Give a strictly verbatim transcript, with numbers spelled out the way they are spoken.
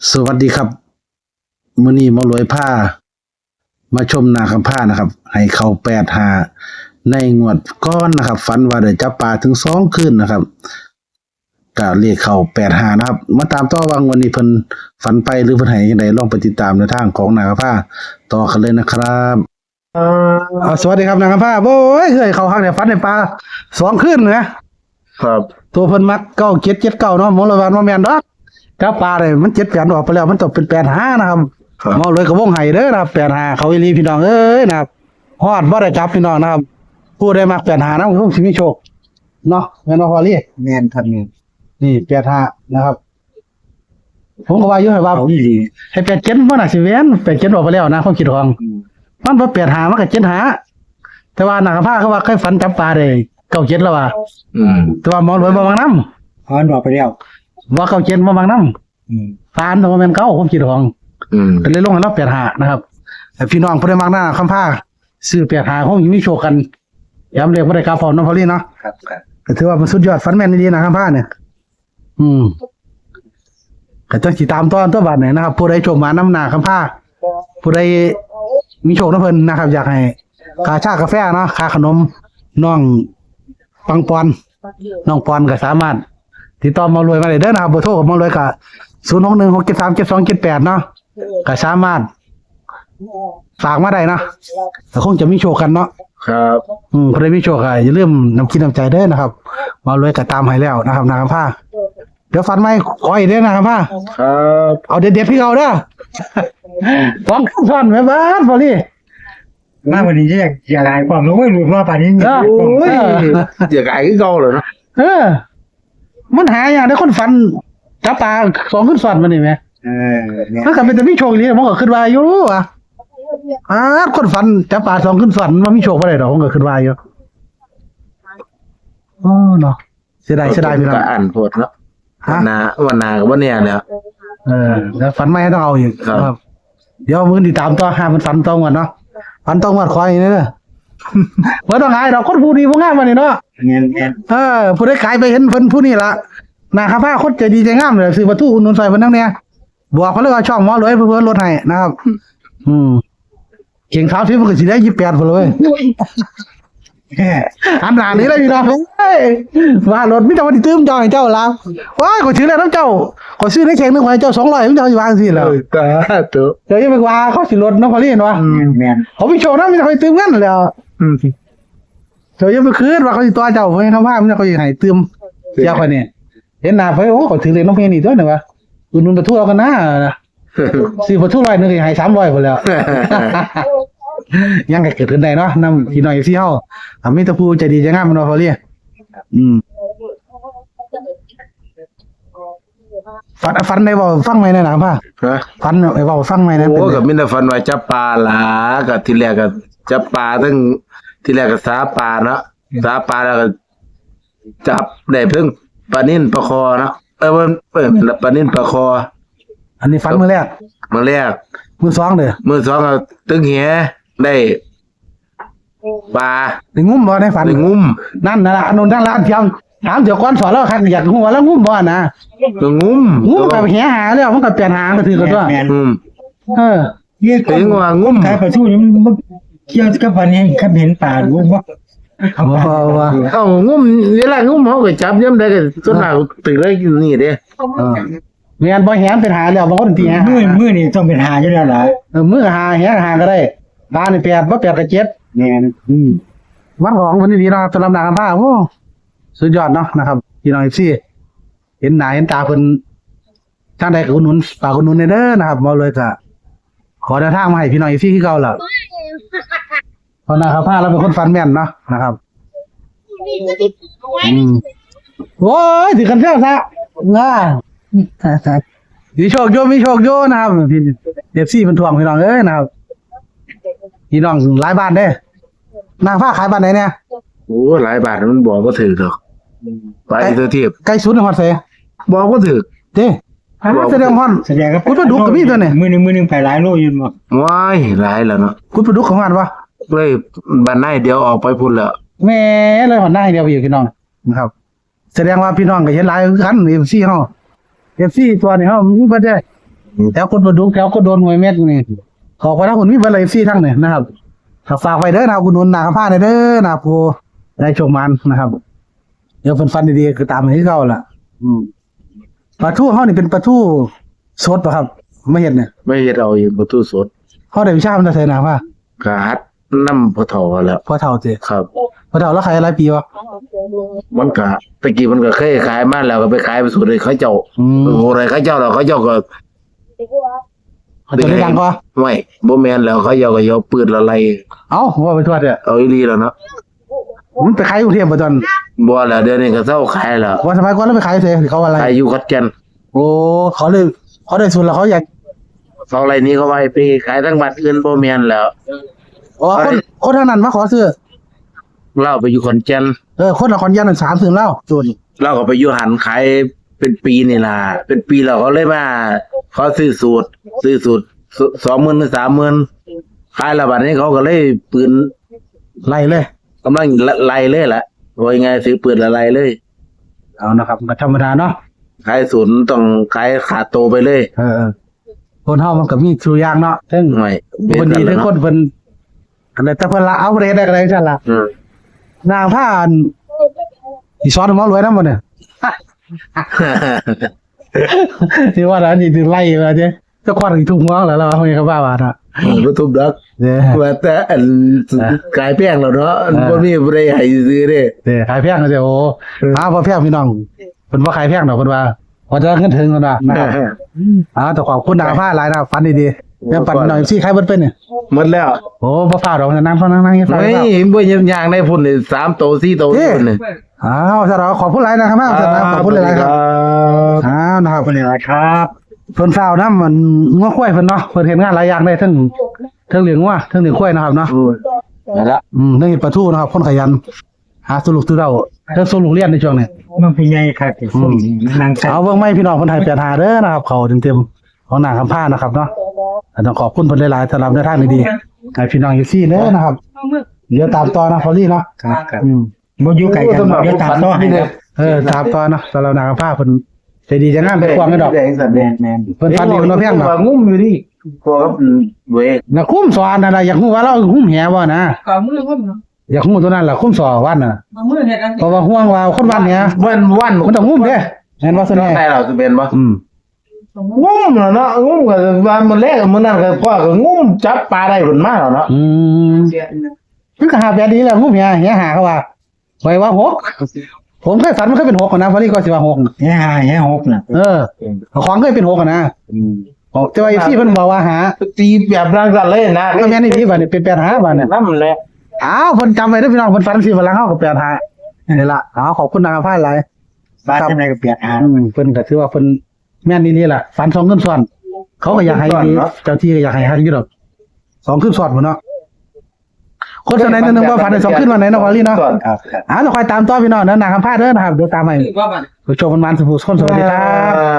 สวัสดีครับ มื้อนี้หมอรวยพามาชมนาคำพร้านะครับ ให้เข้าแปดห้าในงวดก่อนนะครับ ฝันว่าได้จับปลาถึงสองคืนนะครับ ก็เลขเข้าแปดห้านะครับ มาตามต่อว่างวดนี้เพิ่นฝันไปหรือเพิ่นให้จั่งใด ลองไปติดตามแนวทางของนาคำพร้าต่อกันเลยนะครับ อ่า สวัสดีครับนาคำพร้า โอ้ย เฮ้ย เข้าข้างเนี่ย ฝันในปลาสองคืนนะ ครับ ตัวเพิ่นมักเก้าเจ็ดเจ็ดเก้าเนาะ หมอรวยว่าบ่แม่นดอก จับปลาเลย มันเจ็ดแปดออกไปแล้ว มันต้องเป็นแปดห้านะครับ ครับ หมอรวยก็วงให้เด้อนะครับ แปดห้า เข้าอีหลีพี่น้องเอ้ยนะครับ ฮอดบ่ได้จับพี่น้องนะครับ ผู้ใดมักแปดห้านะ คงสิมีโชคเนาะ แม่นบ่พ่อลี แม่นครับ แม่น นี่ แปดห้า นะครับ ผมก็ว่าอยู่ให้ว่า เอาอีหลี ให้แปดเจ็ด บ่น่าสิแม่น แปดเจ็ด ออกไปแล้วนะ ความคิดของ อืม มันบ่ แปดห้า มันก็ เจ็ดห้า แต่ว่านาคำพร้าเขาว่าเคยฝันจับปลาได้ เก้าเจ็ด แล้วว่า อืม แต่ว่าหมอรวยบ่มักนำ อ๋อ มันออกไปแล้ว ว่า เก้าเจ็ด บ่มักนำ อืม ปลามันบ่แม่นเก้า ความคิดของ อืม ก็เลยลงให้เรา แปดห้า นะครับ แต่พี่น้องผู้ใดมักนาคำพร้า ซื้อ แปดห้า คงสิมีโชคกัน ย้ำเลขบ่ได้กลับพร้อมเนาะพ่อลีเนาะ ครับ ครับ ก็ถือว่ามันสุดยอด ฝันแม่นอีหลีนาคำพร้าเนี่ย อืม ก็จั่งสิตามต่อตัวบัดนี้นะครับ ผู้ใดโชคหมานนำนาคำพร้า ผู้ใดมีโชคนำเพิ่นนะครับ อยากให้ค่าชากาแฟเนาะ ค่าขนม น้องปังปอน น้องปอนก็สามารถติดต่อหมอรวยมาได้เด้อนะครับ เบอร์โทรของหมอรวยก็ ศูนย์หกหนึ่ง หกเจ็ดสาม เจ็ดสองเจ็ดแปด เนาะ ก็สามารถฝากมาได้เนาะ ก็คงจะมีโชคกันเนาะ ครับ อืม ผู้ใดมีโชคก็อย่าลืมนำจิตนำใจเด้อนะครับ หมอรวยก็ตามให้แล้วนะครับ นาคำพร้า เดี๋ยวฝันใหม่ขออีกเด้อนาคำพร้า ครับ เอาเด็ดๆ คือเก่าเด้อ สองคืนซ้อนแม่นบ่พ่อลี มาวันนี้อยาก อยากหายความรู้ ไม่รู้ว่าป่านนี้ เออ โอ้ย อยากหายคือเก่าเลยเนาะ เออ มันหายากเด้อ คนฝันจับปลาสองคืนซ้อนมานี่แหม เออ เนี่ย มันก็เป็นแต่มีโชคอีหลี มันก็คิดว่าอยู่ว่า อ่า คนฝันจับปลาสองคืนซ้อน มันมีโชคบ่ได้ดอก มันก็คิดว่าอยู่ โอ้ เนาะ เสียดาย เสียดายพี่น้อง ก็อั้นโพดเนาะ ฮะ วันหน้า วันหน้าก็บ่แน่แล้ว เออ แล้วฝันใหม่ต้องเอาอีก ครับ ครับ เดี๋ยวมื้อนี้ตามต่อ หามันฝันต่องวดเนาะ ฝันต่องวดขออีกเด้อ บ่ต้องอายดอก คนผู้ดีผู้งามบัดนี้เนาะ แม่นๆ เออ ผู้ใดขายไปเห็นเพิ่นผู้นี้ล่ะ นาคำพร้าคนใจดีใจงามเลย ซื้อปลาทูอุดหนุนซอยเพิ่นนำแหน่ บอกเพิ่นเลยว่าช่องหมอรวยเพิ่นลดให้นะครับ อืม เข่งสามสิบมันก็สิได้ยี่สิบแปดพุ้นเลย อันหนานี้เลยพี่น้องเอ้ย ว่ารถมีแต่ว่าสิตื่มจอยเจ้าละ โอ้ย ข้อยถือแล้วนำเจ้า ข้อยซื้อในเข่งหนึ่งข้อยให้เจ้าสองร้อย มันเจ้าสิว่าจั่งซี้แหล้ว เออ สาธุ เจ้าอย่าไปว่าเขาสิลดเนาะ พอลีเห็นวะ อืม แม่น เขามีโชคนะ มีแต่ข้อยตื่มเงินแหล้ว อืม เจ้าอย่าไปคิดว่าเขาสิต่อเจ้า เพราะเขาว่ามันเขาสิให้ตื่ม เสียข้อยนี่ เห็นหน้าไป โอ้ ข้อยถือเลขนำเพิ่นนี่ตั๊วนี่วะ อุดหนุนปลาทูเอากันนะ ซื้อปลาทูร้อยหนึ่งก็ให้สามร้อยพุ้นแหล้ว ยังก็เกิดขึ้นได้เนาะ นำพี่น้องเอฟซีเฮา อ่ะ มีแต่ผู้ใจดีใจงามเนาะ พอลี อืม ฝัน ฝันได้เว้าฟังใหม่แหน่นาคำพร้า ฮะ ฝันได้เว้าฟังใหม่แหน่ โอ้ เป็นไง ก็มีแต่ฝันว่าจับปลาล่ะ ก็ทีแรกก็จับปลาตั้ง ทีแรกก็สาปลาเนาะ สาปลาแล้วก็ จับได้เพิ่งปลานิลปลาคอเนาะ เออ มัน เออ ปลานิลปลาคอ อันนี้ฝันมื้อแรก มื้อแรก มื้อสองเด้อ มื้อสองเอาตึงแหได้ปลา ได้งุ้มบ่ในฝัน ได้งุ้ม นั่นน่ะล่ะ อันนั้นนั่นล่ะ อันเทียม ถามเดี๋ยวก่อนสอนแล้วคัก อยากฮู้ว่าแล้วงุ้มบ่นะ ได้งุ้ม งุ้มกับแหหาแล้ว มันก็แปดหาก็ถือกันตั๊ว แม่นๆ อืม เออ เรียก แต่ยังว่างุ้ม ขายปลาทูนี่มัน มันเกี่ยวกับอันนี้ คันเห็นปลารู้บ่ บ่ บ่ เอ้างุ้ม เวลางุ้มเขาก็จับยามใดก็ส่วนมากตึกเลยนี่เด้ เออ แม่นบ่แหเป็นหาแล้ว บางคนตีหา มื้อ มื้อนี่ต้องเป็นหาอยู่แล้วล่ะ เออ มื้อหา แหหาก็ได้ ปลานี่แปด บ่แปดก็เจ็ด แม่น อืม มันของเพิ่นดีเนาะ สำหรับนาคำพร้า โอ้ สุดยอดเนาะนะครับ พี่น้องเอฟซี เห็นหน้าเห็นตาเพิ่น ทางใดก็อุดหนุน ฝากอุดหนุนแหน่เด้อนะครับ หมอรวยก็ขอแนวทางมาให้พี่น้องเอฟซีคือเก่าล่ะ เพราะนาคำพร้าเราเป็นคนฝันแม่นเนาะนะครับ อืม โอ้ย ถือกันแซวซะ อ่า มีโชคอยู่ มีโชคอยู่นะครับ พี่ เอฟซี เพิ่นทวงพี่น้องเอ้ยนะครับ พี่น้องหลายบ้านเด้ นาคำพร้าขายบ้านใดแหน่ โอ้ หลายบ้านมันบอกบ่ถืกดอก ไปทั่วทีป ไกลสุดฮอดไส บอกบ่ถืก เด้ บอกบ่ถืก แสดงฮอด แสดงว่า กุดปลาดุกก็มีตั๊วนี่ มื้อหนึ่ง มื้อหนึ่งไปหลายโลอยู่บ่ ว้าย หลายแล้วเนาะ กุดปลาดุกก็ฮอดบ่ เลยบ้านนายเดียวออกไปพุ้นแล้ว แหม เลยฮอดนายเดียวไปอยู่พี่น้อง นะครับ แสดงว่าพี่น้องก็เห็นหลายคือกัน เอฟซี เฮา เอฟซี ตั๊วนี่เฮามีเบิดเด้ แถวกุดปลาดุก แถวกุดโดน ห้วยเม็กนี่ ขอบคุณนะคุณ มีเบอร์อะไร เอฟซี ทั้งเนี่ยนะครับ ก็ฝากไว้เด้อนะครับ คุณหนุนนาคำพาเด้อนะครับ ผู้ได้โชคมันนะครับ เดี๋ยวเพิ่นฝันดีๆ ก็ตามให้เขาล่ะ อืม ปลาทูเฮานี่เป็นปลาทูสดป่ะครับ ไม่เห็นเนี่ย ไม่เห็นเอาเองปลาทูสด เขาได้วิชามันจะใส่นาคำพา ก็หัดนำพ่อเฒ่าแหล้ว พ่อเฒ่าเจ้ ครับ พ่อเฒ่าแล้วขายหลายปีวะ มันก็ ตะกี้มันก็เคยขายมาแล้ว ก็ไปขายไปสูตรให้เขาเจ้า อืม โอ้โห อะไรเขาเจ้าแล้ว เขาเจ้าก็ เขาเจ้าได้ดังกว่า ไม่ บ่แม่นแล้ว เขาเจ้าก็ยอมปืนละไร เอ้า ว่าไปทั่วเด้อ เอาอีหลีแล้วเนาะ มันไปขายกรุงเทพฯบ่ตอน บ่แล้ว เดี๋ยวนี้ก็เซาขายแล้ว ว่าสมัยก่อนเราไปขายไส เขาว่าอะไร ขายอยู่ขอนแก่น โอ้ เขาเลย เขาได้สูตรแล้วเขาอยาก เขาอะไรนี้เขาว่าให้ไปขายทั้งวัดอื่น บ่แม่นแล้ว อ๋อ คน คนทางนั้นมาขอซื้อ ลาวไปอยู่ขอนแก่น เออ คนนครแก่นนั่นสามซื้อลาว สูตร ลาวก็ไปอยู่หันขายเป็นปีนี่ล่ะ เป็นปีแล้วเขาเลยมาขอซื้อสูตร ซื้อสูตร ส- สองหมื่นหรือสามหมื่น ขายแล้วบัดนี้เขาก็เลยปืน ไล่เลย กำลังไล่เลยล่ะ ว่ายังไง ซื้อปืนละไล่เลย เอานะครับ ก็ธรรมดาเนาะ ขายสูตรต้องขายขาดโตไปเลย เออเออ คนเฮามันก็มีทุกอย่างเนาะ ทั้ง ไม่ คนดี เป็นนั่นแหละ ทั้งคนเพิ่น อันนั้นแต่เพิ่นละเอาประเทศได้ก็ได้จั่งซั่นล่ะ อืม นาคำพาอัน สิสอนหมอรวยนำบ่เนี่ย ที่ว่าแล้วนี่ถือไล่มาเด้ เจ้าควันอีกทุกหัวแล้ว เราเอาให้เขาว่าว่านะ เออ บ่ทุบดอก เนี่ย ว่าแต่อัน อ่ะ ขายแพงแล้วเนาะ อัน อ่ะ บ่มีผู้ใดให้ซื้อเด้ เนี่ย ขายแพงก็จะ โอ้ เออ หาบ่แพงพี่น้อง เพิ่นบ่ขายแพงดอก เพิ่นว่า ว่าจะเงินถึงเพิ่นว่านะครับ เออ อ่า แต่ขอบคุณนาคำพาหลายนะ ฝันดีๆ เออ ยังฝันหน่อยสิ ขายเบิดไปเนี่ย หมดแล้ว โอ้ บ่พลาดดอก นั่งฟัง นั่งๆ ฟัง เฮ้ย บ่ยังย่างได้พุ่นนี่ สามโต สี่โต เอ๊ะ พุ่นนี่ อ้าว สำหรับขอบคุณหลายนะครับ สำหรับขอบคุณหลายๆ ครับ ครับ อ้าว นะครับ เป็นไงครับ เพิ่นฟ้าวนำมันงัวควายเพิ่นเนาะ เพิ่นเฮ็ดงานหลายอย่างได้ ทั้ง ทั้งเลี้ยงงัว ทั้งเลี้ยงควายนะครับเนาะ โอ้ย นั่นละ อืม ทั้งเฮ็ดปลาทูนะครับ คนขยัน หาสู่ลูกสู่เต้า ทั้งส่งลูกเรียนในช่วงนี้ มันผู้ใหญ่ครับ อืม นั่งใส่ เอาเบิ่งไม้พี่น้องเพิ่นให้แปดห้าเด้อนะครับ เขาเต็มๆ ของนาคำพานะครับเนาะ ต้องขอบคุณเพิ่นหลายๆ สำหรับแนวทางดีๆ ให้พี่น้อง เอฟซี เด้อนะครับ เดี๋ยวตามต่อนะ พอลลี่เนาะ ครับ ครับ อืม บ่อยู่ไกลกัน โอ้ เดี๋ยวตามต่อให้ครับ เออ ตามต่อเนาะ สำหรับนาคำพาเพิ่นใจดีใจงาม ไปกว้างกันดอก แม่นๆ เพิ่นฝันดีเนาะ เพียงเนาะ ว่างุ้มอยู่นี่ พวกกับเว้ย นะ คุ้มสอนนั่นน่ะ อยากรู้ว่าเรางุ้มแหบ่นะ ก็มืองุ้มเนาะ อยากรู้ตัวนั้นล่ะ คุ้มสอนวันน่ะ เอามือเฮ็ดอัน เพราะว่าห่วงว่าคนวันแห วัน วัน มันต้องงุ้มเด้ แม่นบ่ ส่วนใหญ่ ได้เราจะเป็นบ่ อืม งุ้มแล้วเนาะ งุ้มก็ว่ามื้อแรก มื้อนั้นก็พ่อก็งุ้มจับปลาได้เพิ่นมาแล้วเนาะ อืม เสียอันนั้น มันก็หาแบบนี้แหละ งุ้มแห แหหาเขาว่า ไว้ว่าหก ผมเคยฝันมันเคยเป็นหกนะ พอดีก็สิว่าหก แหหา แหหกน่ะ เออ ของเคยเป็นหกอะนะ อืม ออกแต่ว่า เอฟซี เพิ่นบอกว่าหา ตีแบบนั้นกันเลยนะ ก็แม่นอีหลีบัดนี้ เป็นแปดห้าบัดนี้ นั่นแหละ อ้าว เพิ่นจำไว้เด้อพี่น้อง เพิ่นฝันสิบัดหลังเฮาก็แปดห้า นี่ล่ะ เอา ขอบคุณนะครับ พาหลาย บ้านจังได๋ก็แปดห้า อืม เพิ่นก็ถือว่าเพิ่นแม่นอีหลีล่ะ ฝันสองคืนซ้อน เขาก็อยากให้อีหลี เนาะ เจ้าที่ก็อยากให้คักอยู่ดอก สองคืนซ้อนพุ่นเนาะ คนส่วนไหนนิดนึงว่าฝันได้สองคืนวันไหนเนาะ พอลลี่เนาะ ครับ ครับ อ่า เดี๋ยวคอยตามต่อพี่น้องนะ นาคำพาเด้อนะครับ เดี๋ยวตามให้ ว่าบัด ผู้ชมมันมันสุขสุขคน สวัสดีครับ